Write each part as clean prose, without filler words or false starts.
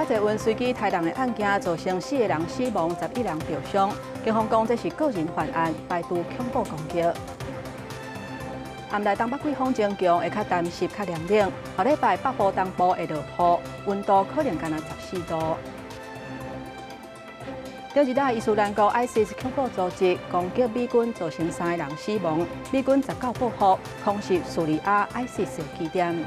捷運隨機刣人的案件，造成四个人死亡，11人著傷。警方講這是個人犯案，排除恐怖攻擊。暗內東北季風增強，會較乾濕、較涼冷。後禮拜北部、東部會落雨，溫度可能干焦14度。頂一日伊斯蘭國 ISIS 恐怖組織攻擊美軍，造成三个人死亡。美軍19報復，空襲敘利亞 ISIS 的基點。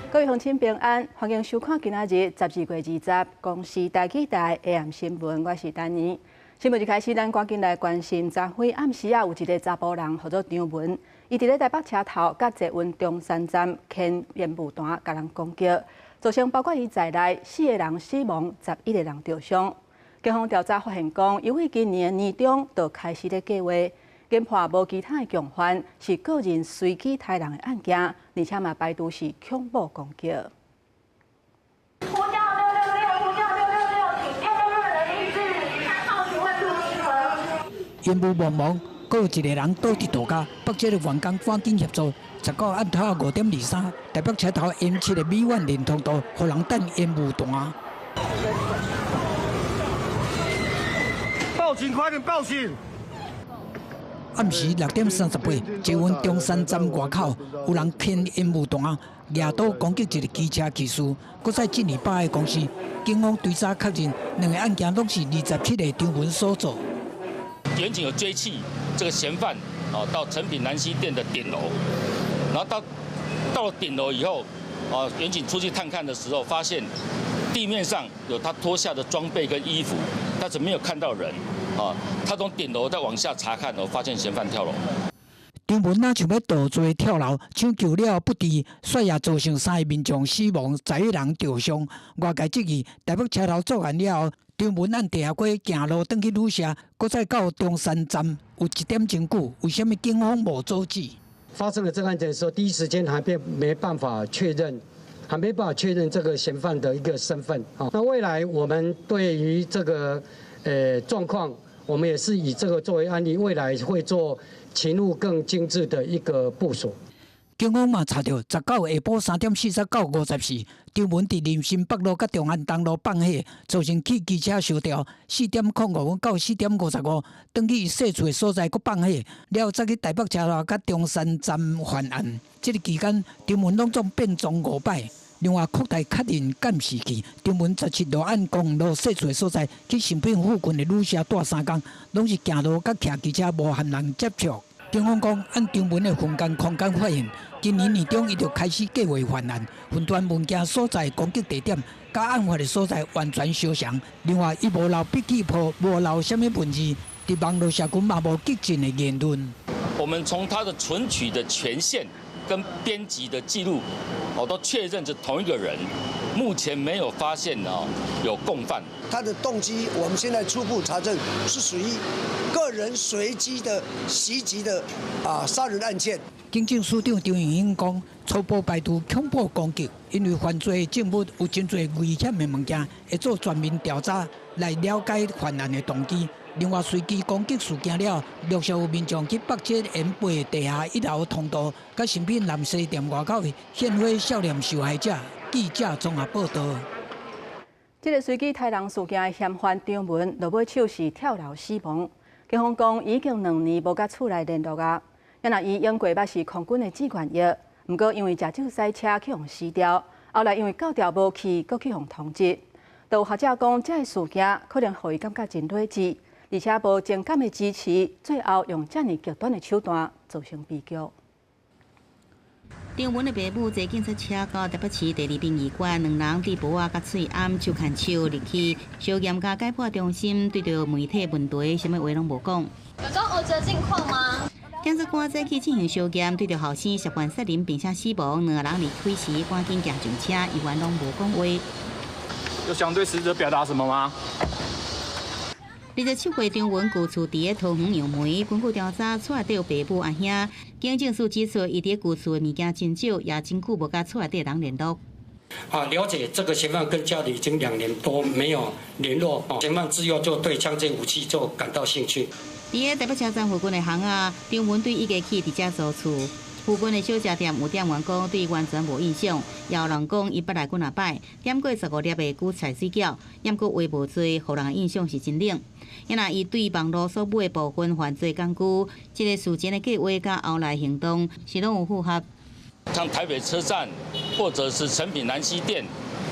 各位鄉親平安，歡迎收看今仔日12月20公視台語台 AM 新聞，我是丹妮。新聞一開始，咱趕緊來關心，昨昏暗時啊，有一个查埔人，號做張文，伊佇咧台北車頭佮捷運中山站牽煙霧彈，共人攻擊，造成包括伊在內四个人死亡，11个人著傷。警方調查發現，講伊為今年年中就開始咧計劃，研判無其他的共犯，是個人隨機刣人的案件，而且嘛排除是恐怖攻擊。呼叫666，呼叫六六六，請666人意志，號請問路如何？煙霧茫茫，閣有一个人倒佇塗跤，北捷的員工趕緊協助。19暗頭5點23，台北車頭 M7 的美苑連通道，予人彈煙霧彈。報警！快點報警！暗時6點38，捷運中山站外口有人牽煙霧彈，舉刀攻擊一个機車騎士。閣再進一步的公司，警方追查確認，兩个案件攏是27歲張文所做。員警有追緝這個嫌犯，哦，到誠品南西店的頂樓，然後到了頂樓以後，啊，員警出去探看的時候，發現地面上有他脫下的裝備跟衣服，但是沒有看到人。啊，他從頂樓再往下查看，我發現嫌犯跳樓。張文若想欲墮墜跳樓，搶救了不治，煞也造成三个民眾死亡，11人著傷。外界質疑，台北車頭作案了後，張文按地下街行路轉去旅社，閣再到中山站，有一點鐘久，為啥物警方無阻止？發生了這個案件的時候，第一時間還沒辦法確認，還沒辦法確認這個嫌犯的一個身份。那未來我們對於這個狀況，我們也是以這個作為案例，未來會做勤務更精緻的一個部署。警方嘛查著，19下晡3點40到54，張文佇林森北路佮中安東路放火，造成汽機車燒掉。4點05分到4點55，轉去伊踅厝的所在閣放火，了後再去台北車頭佮中山站犯案。這个期間，張文攏總變裝五擺。另外，擴大確認監視器，張文17號按公路踅厝的所在，去誠品附近的旅社蹛3工，攏是行路佮騎機車，無和人接觸。警方講，按張文的分工空間發現，今年年中伊就開始計劃犯案，分斷物件所在攻擊地點，佮案發的所在完全相像。另外，伊無留筆記簿，無留啥物文字，佇網路社群嘛無激進的言論。我們從他的存取的權限跟編輯的記錄，我都確認是同一個人，目前沒有發現哦有共犯。他的動機，我們現在初步查證是屬於個人隨機的襲擊的殺人案件。警政署長張盈興講，初步排除恐怖攻擊，因為犯罪的證物有真濟危險的物件，會做全面調查來了解犯案的動機。另外，隨機攻擊事件了，陸續有民眾去北捷 M8地下一樓通道，佮誠品南西店外口獻花悼念受害者。記者綜合報導。這个隨機刣人事件的嫌犯張文，落尾手是跳樓死亡。警方講已經2年無佮厝內聯絡啊。啊若伊應過捌是空軍的志願役，毋過因為食酒駛車去予死掉，後來因為教調無去，閣去予通緝。都有學者講，這个事件可能予伊感覺真理智，而且無情感的支持，最後用遮爾極端的手段造成悲劇。張文的爸母坐警察車到台北市第二殯儀館，兩人戴帽仔佮喙罨手牽手入去相驗佮解剖中心，對著媒體問題，啥物話攏無講。有講兒子的近況嗎？檢察官早起進行相驗，對著後生涉嫌殺人並且死亡，兩个人離開時趕緊行上車，猶原攏無講話。有想對死者表達什麼嗎？27歲張文舊厝佇咧桃園楊梅，根據調查，厝內底有爸母阿兄。警政署指出，伊佇舊厝的物件真少，也真久無佮厝內底人聯絡。啊，了解這個嫌犯跟家裡已經2年多沒有聯絡，嫌犯自幼就對槍械武器就感到興趣。佇咧台北車站附近的巷仔，張文對一家去佇遮租厝。附近的小食店有店員講對完全無印象，也有人講伊捌來幾若擺，點過15粒的韭菜水餃，毋過話無濟，予人的印象是真冷。因若伊對網路所買的部分犯罪工具，這个事前的計劃佮後來行動是攏有符合。像台北車站，或者是誠品南西店，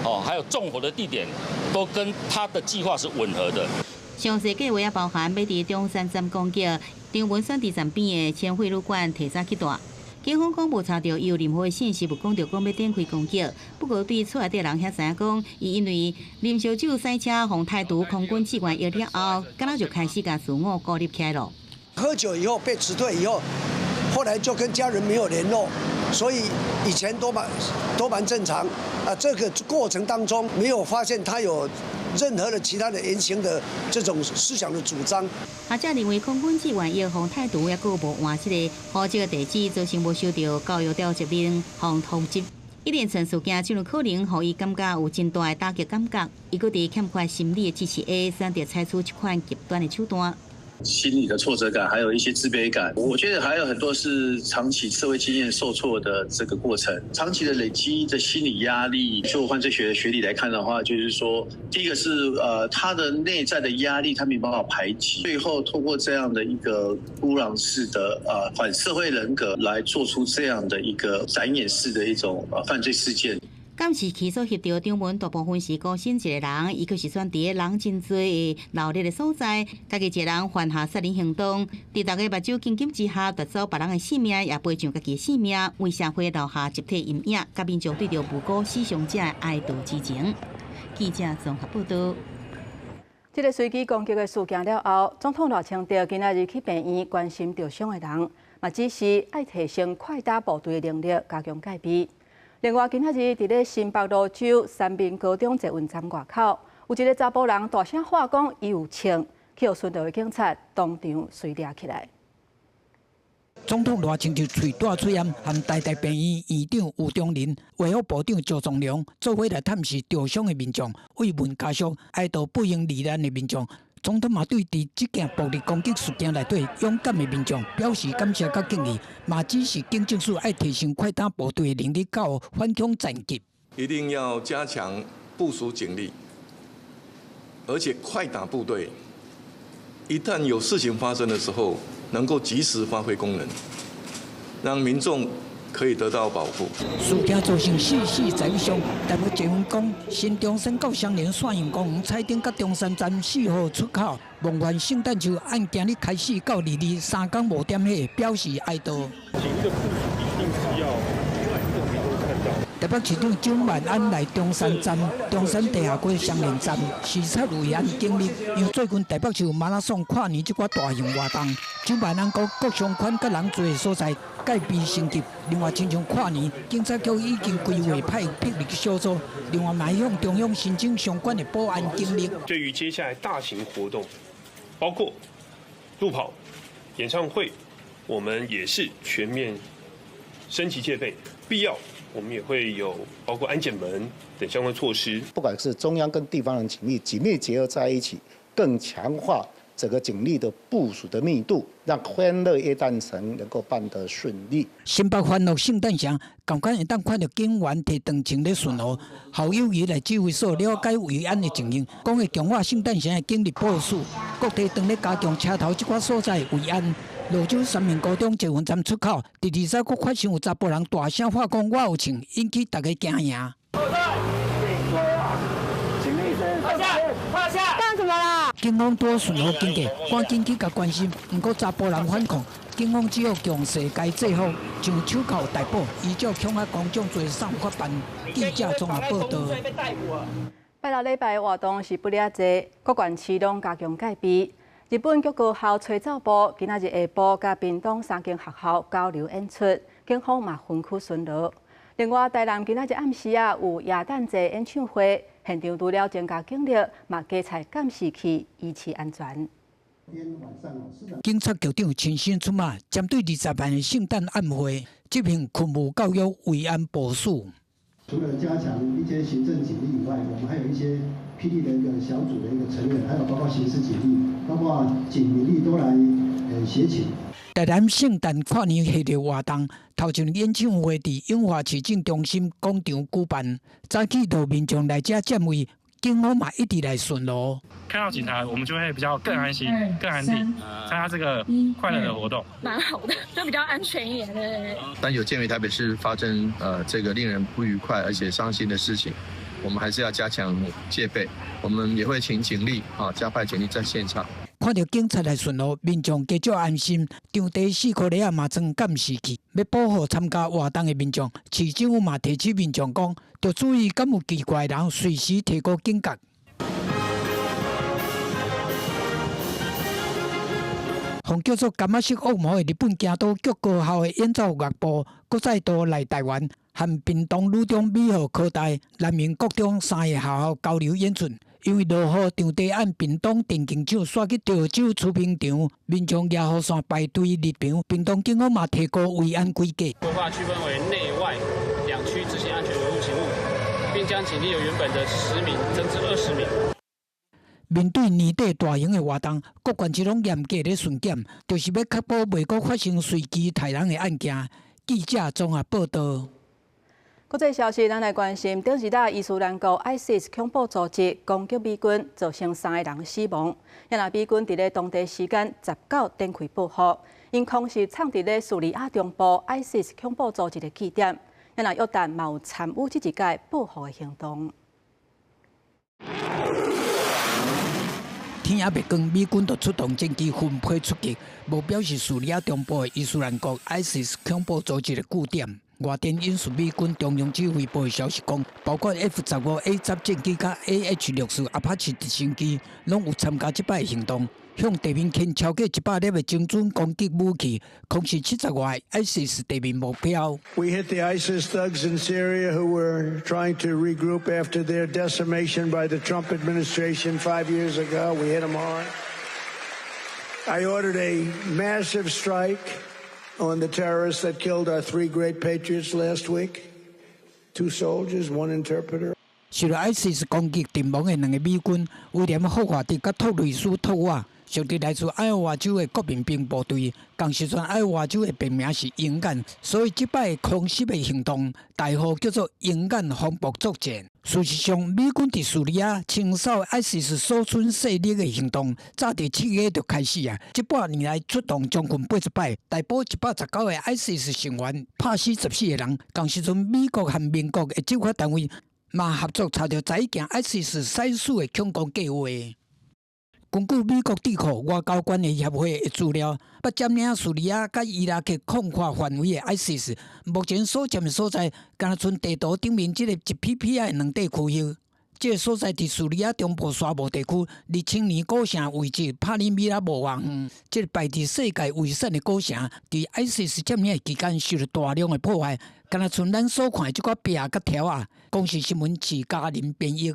哦，還有縱火的地點，都跟他的計劃是吻合的。詳細計劃也包含欲佇中山站攻擊、張文選佇站邊的千匯旅館提早去蹛。警方講無查著伊有任何的信息，有講著講欲展開攻擊。不過對厝內底人遐知影講，伊因為啉燒酒駛車，予開除空軍志願役了後，敢若就開始共自我孤立起來囉。喝酒以後被辭退以後，後來就跟家人沒有聯絡，所以以前都蠻正常。啊，這個過程當中沒有發現他有任何的其他的言行的這種思想的主張。學者認為空軍志願役予開除，猶閣無換這个戶籍地址，造成無收著教育調職令，予通知。一連串事件，真有可能予伊感覺有真大的打擊感覺。伊閣佇欠缺心理的支持下，選擇採取這款極端的手段。心理的挫折感，還有一些自卑感，我覺得還有很多是長期社會經驗受挫的這個過程，長期的累積的心理壓力。就犯罪學的學理來看的話，就是說，第一個是他的內在的壓力，他沒辦法排解，最後透過這樣的一個孤狼式的反社會人格來做出這樣的一個展演式的一種犯罪事件。監視器所翕著張文大部分是孤身一个人，伊閣是選佇个人真濟的鬧熱的所在，家己一个人犯下殺人行動，佇逐家目睭緊緊之下奪走別人的性命，也賠上家己的性命，為社會留下集體陰影，佮民眾對著無辜死傷者的哀悼之情。記者綜合報導。這个隨機攻擊的事件了後，總統賴清德今仔日去病院關心著傷的人，嘛指示愛提升快打部隊的能力，加強戒備。另外，今仔日佇咧新北蘆洲三民高中捷運站外口，有一个查埔人大聲喊講伊有槍，去予巡邏的警察當場隨掠起來。總統賴清德喙帶喙罨，和台大病院院長吳中仁、衛福部長趙宗龍做伙來探視著傷的民眾，慰問家屬，哀悼不幸罹難的民眾。總統嘛對佇這件暴力攻擊事件內底勇敢的民眾表示感謝佮敬意，嘛指示警政署愛提升快打部隊的能力到反恐戰級。一定要加強部署警力，而且快打部隊一旦有事情發生的時候，能夠及時發揮功能，讓民眾可以得到保護。事件造成四死十一傷，台北捷運講新中山到雙連線運公園彩燈佮中山站4號出口，夢幻聖誕樹按今日開始到22三工無點火，表示哀悼。警力的部署一定是要讓民眾看到。台北市長蔣萬安來中山站、中山地下街雙連站視察維安警力，因為最近台北市有馬拉松跨年這寡大型活動，蔣萬安講各商圈佮人濟的所在戒備升級。另外，親像跨年，警察局已經規劃派霹靂小組，另外嘛向中央申請相關的保安警力。對於接下來大型活動，包括路跑、演唱會，我們也是全面升級戒備，必要我們也會有包括安檢門等相關措施。不管是中央跟地方的警力緊密結合在一起，更強化整個警力的部署的密度，讓歡樂耶誕城能夠辦得順利。新北歡樂聖誕城，仝款會當看著警員提長槍咧巡邏，侯友宜來指揮所了解維安的情形，講會強化聖誕城的警力部署，各地當咧加強車頭這寡所在維安。蘆洲三民高中捷運站出口，佇二十閣發生有查埔人大聲喊講我有槍，引起大家驚惶。幹什麼啦？警方拄巡邏經過，趕緊去共關心，毋過查埔人反抗，警方只好強勢共制服，將手銬逮捕，依照恐嚇公眾罪送法辦。記者綜合報導。拜六禮拜活動是不離濟，各縣市攏加強戒備。日本各高校吹奏部今仔日下晡佮屏東三間學校交流演出，警方嘛分區巡邏。另外，台南今仔日暗時啊有耶誕節演唱會，現場除了增加警力，嘛加設監視器維持安全。警察局長親身出馬，針對20萬的聖誕晚會執行勤務教育維安部署。除了加強一些行政警力以外，我們還有一些霹靂的一個小組的一個成員，還有包括刑事警力，包括警民力都來協勤。台南聖誕跨年系列活動，頭一場演唱會佇永華市政中心廣場舉辦，早起就民眾來遮佔位，警方嘛一直來巡邏。看到警察，我們就會比較更安心、更安定，參加這個快樂的活動。蠻好的，就比較安全一點。對。但有鑑於台北市發生這個令人不愉快而且傷心的事情，我們還是要加強戒備。我們也會請警力啊，加派警力在現場。看著警察來巡邏，民眾加少安心。場地四箍犁仔嘛裝監視器，欲保護參加活動的民眾。市長嘛提醒民眾講，著注意敢有奇怪的人，隨時提高警覺。予叫做柑仔色惡魔的日本京都菊高校的演奏樂部，閣再度來台灣，和屏東女中美和科大、南明國中三个學校交流演出。因為落雨，場地按屏東電競場徙去潮州儲冰場，民眾舉雨傘排隊入場。屏東警方嘛提高維安規格，規劃區分為內外兩區執行安全維護勤務，並將警力由原本的10名增至20名。面對年底大型的活動，各縣市攏嚴格咧巡檢，就是欲確保袂閣發生隨機刣人的案件。記者綜合報導。國際消息，咱來關心，頂一日伊斯蘭國 ISIS 恐怖組織攻擊美軍，造成三个人死亡。遐若美軍佇咧當地時間19展開報復，𪜶空襲藏佇咧敘利亞中部 ISIS 恐怖組織的據點。遐若約旦嘛有參與這一擺報復的行動。天猶未光，美軍就出動戰機分批出擊，目標是敘利亞中部的伊斯蘭國 ISIS 恐怖組織的據點。外電引述美軍中央指揮部的消息講，包括 F-15A 戰機佮 AH-64阿帕奇直升機，攏有參加這擺行動，向地面牽超過100粒的精準攻擊武器，空襲70外个 ISIS 地面目標。 We hit the ISIS thugs in Syria who were trying to regroup after their decimation by the Trump administration 5 years ago. We hit them hard. I ordered a massive strike on the terrorists that killed our three great patriots last week. Two soldiers, one interpreter. 受著 ISIS 攻擊陣亡的兩个美軍，威廉霍華德佮托雷斯托瓦，屬佇來自愛荷華州的國民兵部隊。仝時陣愛荷華州的別名是鷹眼，所以這擺空襲的行動代號叫做鷹眼風暴作戰。事實上，美軍佇敘利亞清掃 ISIS 所存勢力的行動，早佇7月就開始啊！這半年來出動將近80擺，逮捕119個 ISIS 成員，拍死14個人。仝時陣，美國和盟國的執法單位嘛合作查著十一件 ISIS 使死的恐攻計劃。根據美國智庫外交關係協會的資料，欲佔領敘利亞佮伊拉克擴闊範圍的 ISIS，目前所佔的所在，敢若賰地圖頂面這个一撇撇仔的兩塊區域。這个所在佇敘利亞中部沙漠地區，離千年古城位置帕里米拉無偌遠。這个排佇世界遺產的古城，佇 ISIS 佔領的期間受著大量的破壞，敢若賰咱所看的這寡壁佮條仔。公視新聞徐嘉玲編譯。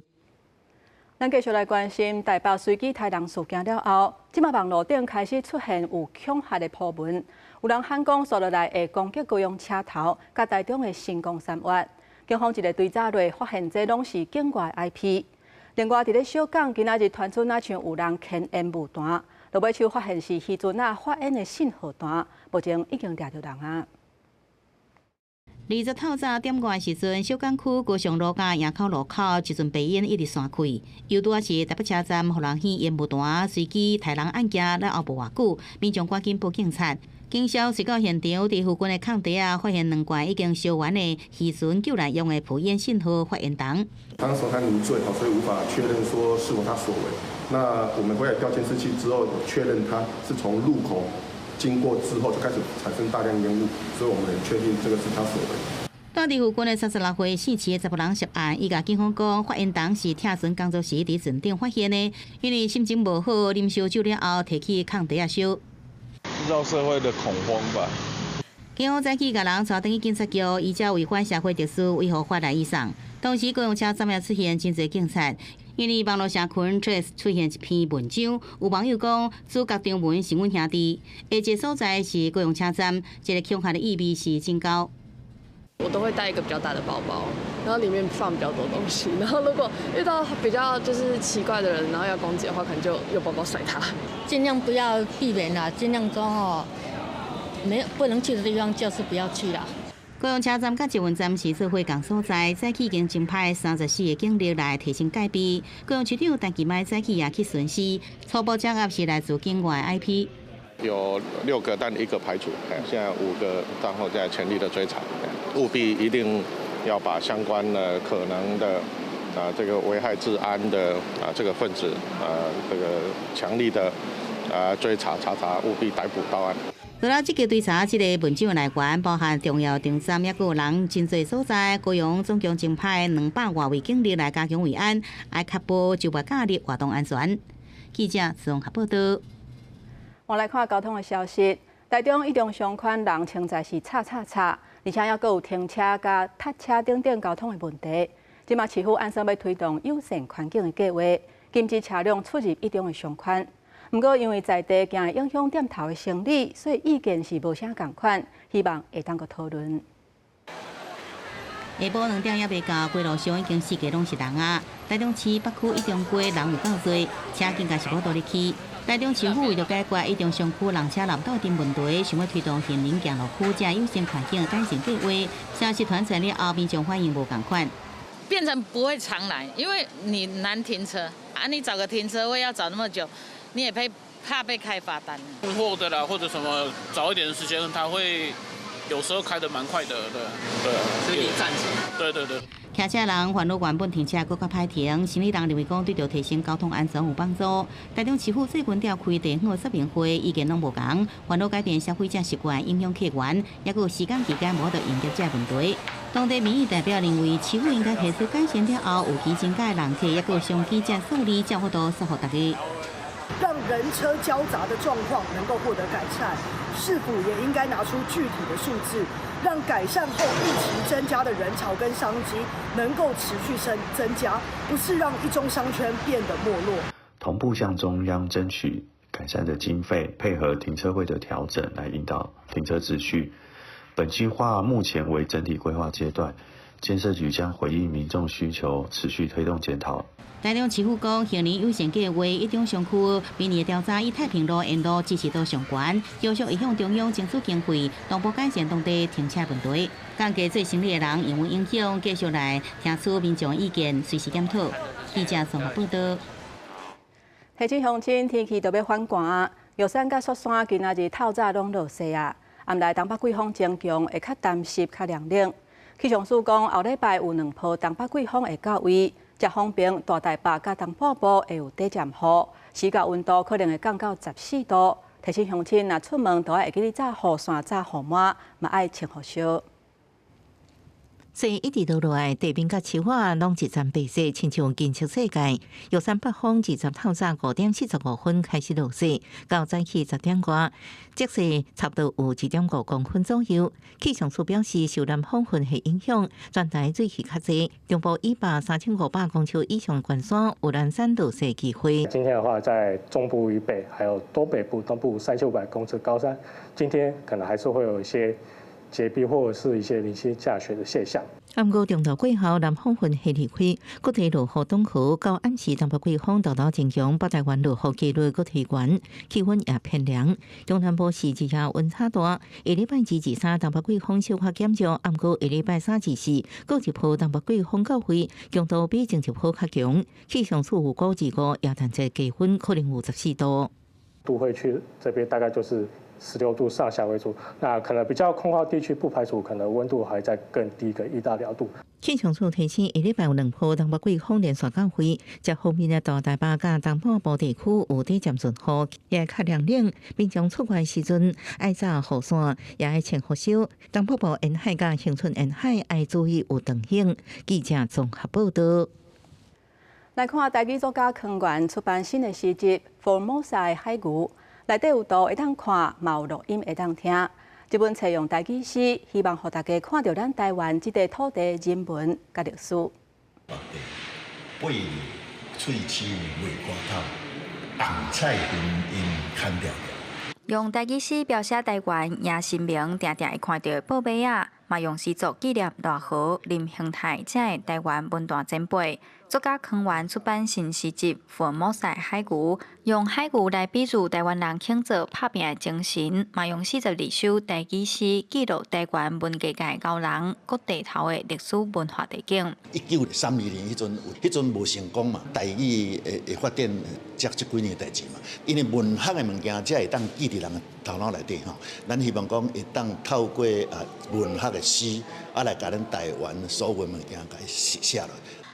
咱繼續來關心台北隨機刣人事件了後，這馬網路頂開始出現有恐嚇的鋪文，有人喊講紲落來會攻擊高雄車頭，佮台中的新光三越。警方一个追查落，發現這攏是境外 IP。另外，佇咧小港，今仔日傳出若像有人牽煙霧彈，落尾手發現是漁船仔發煙的信號彈，目前已經掠著人啊。 20透早點外時陣，小港區高雄路佮營口路口一陣白煙一直散開，又拄仔是台北車站予人掀煙霧彈，隨機刣人案件了後無偌久，民眾趕緊報警察。警消隨到現場，佇附近的空地仔發現兩罐已經燒完的漁船救難用的浮煙信號發煙筒。當時他迷醉，所以無法確認說是否他所為。那我們回來調監視器之後，確認他是從路口經過之後就開始產生大量煙霧，所以我們確定這個是他所為。住佇附近的36歲姓徐的查埔人涉案，伊共警方講，發煙筒是拆船工作時佇船頂發現的，因為心情無好，啉燒酒了後，提去空地仔燒。製造社會的恐慌吧。警方早起共人帶轉去警察局，依照違反社會秩序維護法來移送。同時，高雄車站也出現真濟警察，因為網路社群 Threads 出現一篇文章，有網友講主角張文是阮兄弟，下一個所在是高雄車站，這個恐嚇的意味是真高。我都會帶一個比較大的包包，然後裡面放比較多東西。然後如果遇到比較就是奇怪的人，然後要攻擊的話，可能就用包包甩他。盡量不要避免啦，盡量說吼，沒有不能去的地方，就是不要去啦。高雄車站佮捷運站是做伙仝所在，早起已經增派34個警力來提升戒備。高雄市長陳其邁早起也去巡視，初步掌握是來自境外 IP。有6個，但一個排除，現在5個賬號在全力的追查，務必一定要把相關的可能的這個危害治安的這個分子這個強力的追查查查，務必逮捕到案。除了積極追查這個文章來源，包含重要場站，抑閣有人真濟所在。高雄總共增派200外位警力來加強維安，愛確保週末假日活動安全。記者綜合報道。我來看交通的消息，台中一中商圈人稱在是吵吵吵，而且猶閣有停車佮塞車等等交通的問題。這馬市府按算欲推動友善環境的計劃，禁止車輛出入一中的商圈。毋過，因為在地驚會影響店頭的生意，所以意見是無啥仝款，希望會當閣討論。下晡2點猶未到，街路上已經四界攏是人啊！台中市北區一中街人有夠濟，車更加是無倒入去。台中市府為著解決一中商區人車亂鬥陣問題，想欲推動行人行路區這友善環境的改善計劃。消息傳出了後，民眾反應無仝款。變成不會常來，因為你難停車啊！你找個停車位要找那麼久。你也怕被開罰單。送貨的啦，或者什麼早一點的時間，他會有時候開得蠻快的，對對。所以你暫停。對對對。騎車人煩惱原本停車閣較歹停，生意人認為講對著提升交通安全有幫助。台中市府最近召開地方說明會，意見攏無仝，煩惱改變消費者習慣，影響客源，抑閣有時間期間無得應對這問題。當地民意代表認為，市府應該提出改善了後，有機增加人客，抑閣有商機，這數字才有法度說服大家。讓人車交雜的狀況能夠獲得改善，市府也應該拿出具體的數字，讓改善後預期增加的人潮跟商機能夠持續增加，不是讓一中商圈變得沒落。同步向中央爭取改善的經費，配合停車位的調整來引導停車秩序。本計劃目前為整體規劃階段，建設局將回應民眾需求，持續推動檢討。台中市府講，行人友善計劃一中商區明年調查以太平路沿路支持度上懸，繼續會向中央爭取經費，同步改善當地停車問題。降低做生意的人營運影響，繼續來聽取民眾意見，隨時檢討。記者綜合報道。提醒鄉親，天氣就欲反寒啊！玉山佮雪山今仔日透早攏落雪啊！暗來東北季風增強，會較澹濕、較涼冷。氣象署講，後禮拜有兩波東北季風會到位。這方面，大台北佮東半部會有短暫雨，時間溫度可能會降到14度。提醒鄉親，若出門都愛會記得紮雨傘、紮雨帽，嘛愛穿雨靴。雪一直落落來，地面佮樹仔攏一層白色，親像金色世界。玉山北峰20透早5點45分開始落雪，到早起10點外，積雪差不多有1.5公分左右。氣象署表示，受南風雲系影響，全台水汽較濟，中部以北3500公尺以上懸山有連山落雪機會。今天的話，在中部以北，還有東北部、東部3500公尺高山，今天可能還是會有一些結冰或者是一些零星降雪的現象。毋過中晝過後，南風雲系離開，各地落雨東河到暗時東北季風到達增強，北台灣落雨幾率閣提懸，氣溫也偏涼。中南部是日夜溫差大，下禮拜二、二三東北季風小可減弱，毋過下禮拜三、二四閣一波東北季風到位，強度比前一波較強。氣象署預估25耶誕節氣溫可能有14度。都會區這邊大概就是16度上下為主，那可能比較空曠地區，不排除可能溫度還在更低個1到2度。氣象署提醒，下禮拜有兩波東北季風連續到位，這方面的大台北佮東半部地區有短暫陣雨，也會較涼冷。民眾出外時陣愛紮雨傘，也愛穿雨靴。東北部沿海佮恆春沿海愛注意有凍影。記者綜合報道。來看台語作家康源出版新的詩集《福爾摩沙的海牛》。內底有圖會當看，嘛有錄音會當聽。這本冊用台語詩，希望予大家看著咱台灣這塊土地人文佮歷史。八字喙齒袂乾透，紅菜紅纓牽條條。用台語詩描寫台灣，迎神明，定定會看著報馬仔，嘛用詩作紀念賴和、林興泰這个台灣文壇前輩。作家康源出版新詩集《福爾摩斯海牛》，用海牛來比喻台灣人肯做拍拚的精神，嘛用42首台語詩記錄台灣文藝界高人各地頭的歷史文化地景。1932年彼陣，彼陣無成功嘛，台語會發展這這幾年的代誌嘛，因為文學的物件才會當記佇人的頭腦內底吼。咱希望講會當透過啊文學的詩啊來共咱台灣所有的物件共伊寫寫落。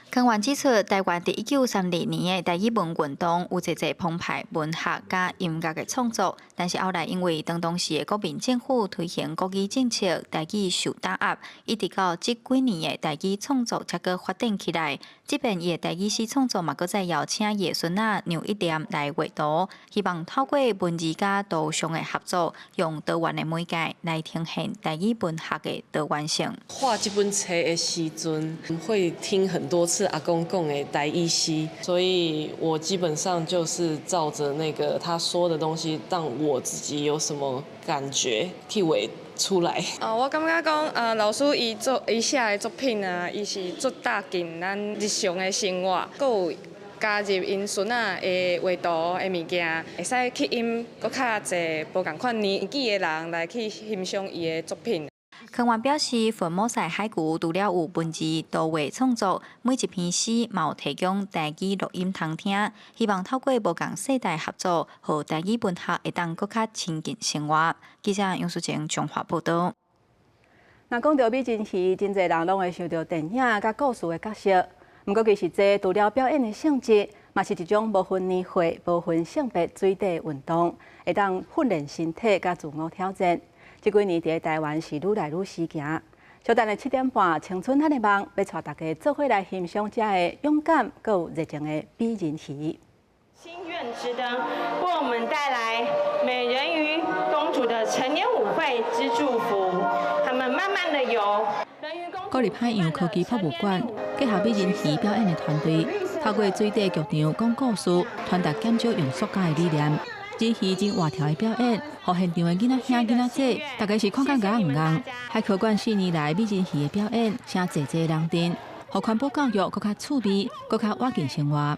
康源指出，台灣佇1932年的台語文運動有濟濟澎湃文學佮音樂的創作，但是後來因為當時的國民政府推行國語政策，台語受打壓，一直到這幾年的台語創作才閣發展起來。這遍伊的台語詩創作嘛，閣再邀請伊的孫仔楊一念來畫圖，希望透過文字佮圖像的合作，用多元的媒介來呈現台語文學的多元性。畫這本冊的時陣，會聽很多次阿公講的台語詩，所以我基本上就是照着那個他說的東西，當我自己有什麼感覺去畫出來。哦，我感覺講，老師伊做伊寫的作品啊，伊是足貼近咱日常的生活，閣有加入𪜶孫仔的畫圖的物件，會使吸引閣較濟無仝款年紀的人來去欣賞伊的作品。康源表示，福爾摩斯海牛除了有文字圖畫創作，每一篇詩嘛有提供台語錄音通聽，希望透過無仝世代合作，予台語文學會當閣較親近生活。記者楊淑靜彰化報導。若講到美人魚，真濟人攏會想著電影佮故事的角色。毋過其實這除了表演的性質，嘛是一種無分年歲、無分性別水底運動，會當訓練身體佮自我挑戰。這幾年佇台灣是愈來愈時行。小等下7點半，青春咱的夢欲帶大家做伙來欣賞這个勇敢閣有熱情的美人魚。心願之燈為我們帶來美人魚公主的成年舞會之祝福。他們慢慢的游。國立海洋科技博物館結合美人魚表演的團隊，透過水底劇場講故事，傳達減少用塑膠的理念。人魚真活跳的表演，予現場的囡仔兄囡仔姊，大家是看甲額毋怣。海科館4年來美人魚的表演，聲濟濟人陣，予環保教育閣較趣味，閣較貼近生活。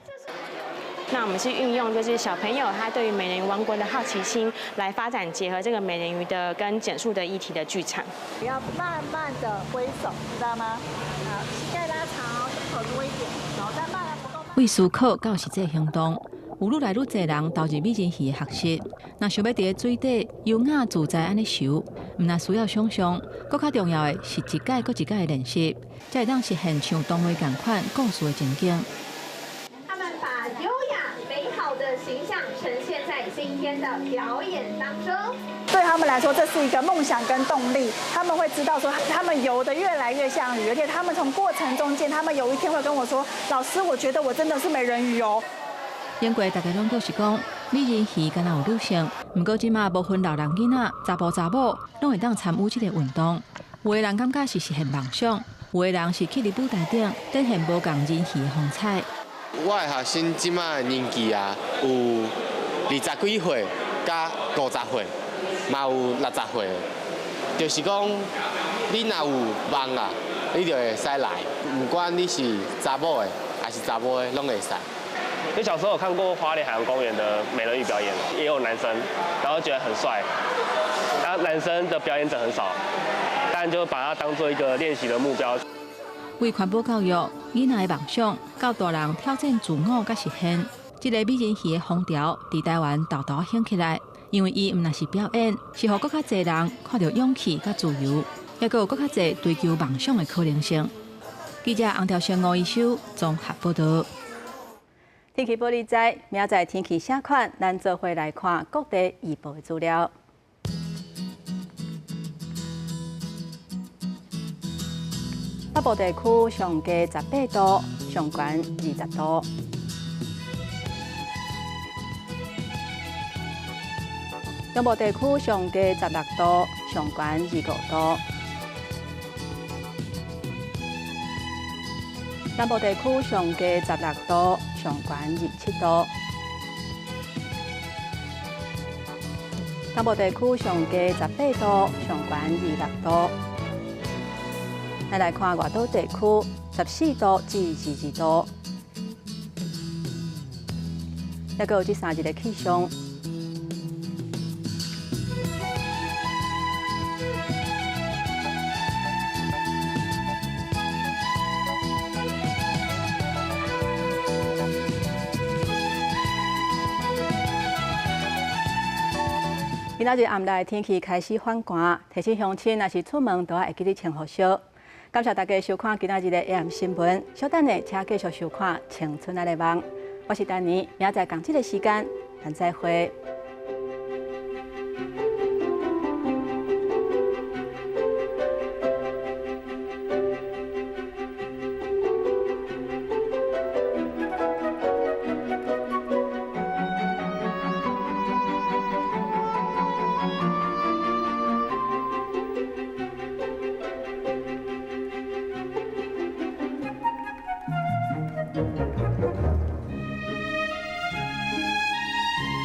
那我們是運用就是小朋友他對於美人魚王國的好奇心，來發展結合這個美人魚的跟減塑的議題的劇場。要慢慢的揮手，知道嗎？好，膝蓋拉長，胸口多一點，然後再慢慢不夠。為思考到實際行動，有愈來愈濟人投入美人魚的學習。若想欲佇咧水底優雅自在按呢游，毋但需要想象，閣較重要的是一擺閣一擺的練習，才會當實現像動畫仝款故事的情景。他們把優雅美好的形象呈現在今天的表演當中。對他們來說，這是一個夢想跟動力。他們會知道說，他們游得越來越像魚，而且他們從過程中間，他們有一天會跟我說：“老師，我覺得我真的是美人魚哦。” 英國大家攏表示講，美人魚敢若有女性，毋過這馬無分老人囡仔、查埔查某，攏會當參與這个運動。有的人感覺是實現夢想，有的人是去佇舞台頂展現無仝人魚的風采。我的學生這馬年紀啊，有20幾歲佮50歲，嘛有60歲。就是講，你若有夢啊，你就會使來，毋管你是查某的還是查埔的，攏會使。因為小時候有看過花蓮海洋公園的美人魚表演，也有男生，然後覺得很帥。然後男生的表演者很少，但就把它當做一個練習的目標。為環保教育，囡仔的夢想，到大人挑戰自我佮實現，這個美人魚的風潮佇台灣沓沓興起來。因為伊毋但是表演，是予閣較濟人看著勇氣佮自由，抑閣有閣較濟追求夢想的可能性。記者洪條生、吳一修綜合報導。天氣報你知，明仔載天氣啥款？咱做伙來看各地預報的資料。北部地區上低18度，上懸20度。中部地區上低16度，上懸25度。南部地區上低16度，上懸27度。東部地區上低18度，上懸26度。咱來看外島地區14度至22度。抑閣有這三日的氣象。今仔日暗內天氣開始反寒，提醒鄉親若是出門都愛會記得穿雨靴。感謝大家收看今仔日的 AM 新聞，稍等下請繼續收看《青春愛的夢》。我是丹妮，明仔載仝這个時間，咱再會。